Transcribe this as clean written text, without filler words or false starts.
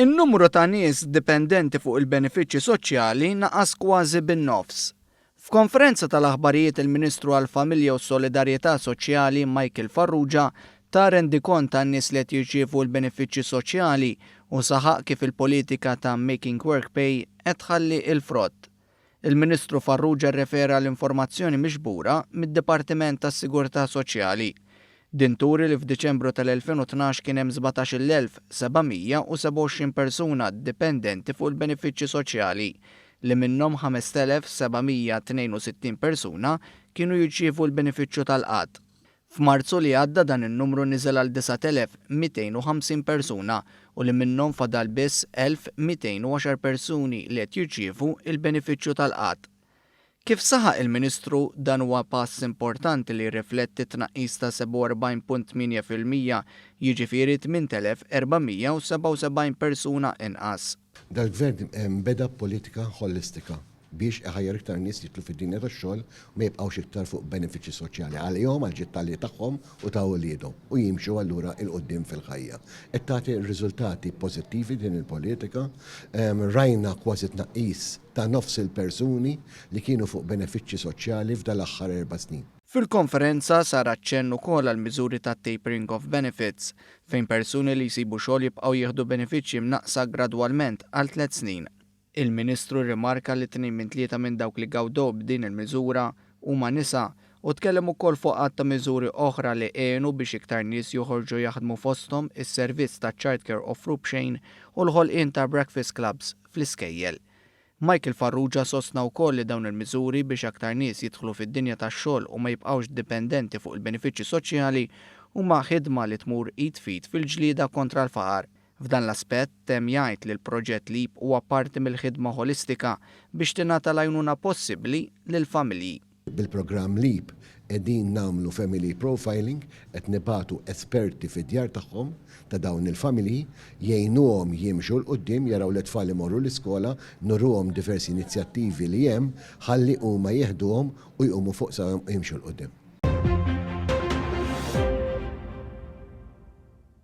In-numru ta' nies dipendenti fuq il-benefiċċji soċjali naqas kważi bin-nofs. F'konferenza tal-aħbarijiet il-Ministru għall-Familja u s-Solidarjetà Soċjali Michael Farrugia ta rendikont tan-nies li qed jirċievu l-benefiċċji soċjali u saħaq kif il-politika ta' Making Work Pay qed tħalli l-frott. Il-Ministru Farrugia rrefera għal informazzjoni miġbura mid-Dipartiment tas-Sigurtà Soċjali. Din turi li f'Diċembru tal-2012 kien hemm 17,727 persuna dipendenti fuq il-benefiċċji soċjali, li minnhom 5,762 persuna kienu jirċievu l-benefiċċju tal-qgħad. F'Marzu li għadda dan in-numru niżel għal 9,250 persuna u li minnhom fadal biss 1,210 persuni li qed jirċievu il-benefiċċju tal-qgħad. Kif saħaq il-Ministru, dan huwa pass importanti li jirrifletti tnaqqis ta' 47.8% jiġifieri 8,477 persuna inqas. Dal-Gvern beda b'politika ħolistika biex iħajjar iktar nies jidħlu fid-dinja tax-xogħol u ma jibqgħux iktar fuq benefiċċji soċjali għalihom, għall-ġid tal tagħhom u ta' uliedhom u jimxu allura 'l quddiem fil-ħajja. Qed tagħti riżultati pożittivi din il-politika. Rajna kważi tnaqqis ta' nofs il-persuni li kienu fuq benefiċċji soċjali f'dal-aħħar 4 snin. Fil-konferenza sar aċċenn ukoll għal miżuri ta' tapering of benefits, fejn persuni li jsibu xogħol jibqgħu jieħdu benefiċċji mnaqqsa gradwalment għal 3 snin. Il-Ministru rimarka li tnejn minn tlieta minn dawk li gawdew b'din il-miżura huma nisa u tkellem ukoll fuq għadd ta' miżuri oħra li għenu biex iktar nies joħorġu jaħdmu, fosthom is-servizz ta' childcare offrut b'xejn u l-ħolqien ta' breakfast clubs fl-iskejjel. Michael Farrugia sostna wkoll li dawn il-miżuri biex aktar nies jidħlu fid-dinja tax-xogħol u ma jibqgħux dipendenti fuq il-benefiċċji soċjali huma ħidma li tmur id f'id fil-ġlieda kontra l-faqar. F'dan l-aspett temm jgħid li l-proġett LEAP huwa parti mill-ħidma ħolistika biex tingħata l-għajnuna possibbli lill-familji. Bil-programm LEAP qegħdin nagħmlu family profiling, qed nibagħtu esperti fid-djar tagħhom ta' dawn il-familji, jgħinuhom jimxu 'l quddiem, jaraw li tfal imorru l-iskola, nuruhom diversi inizjattivi li hemm ħalli huma jieħduhom u jqumu fuq saqajhom u jimxu 'l quddiem.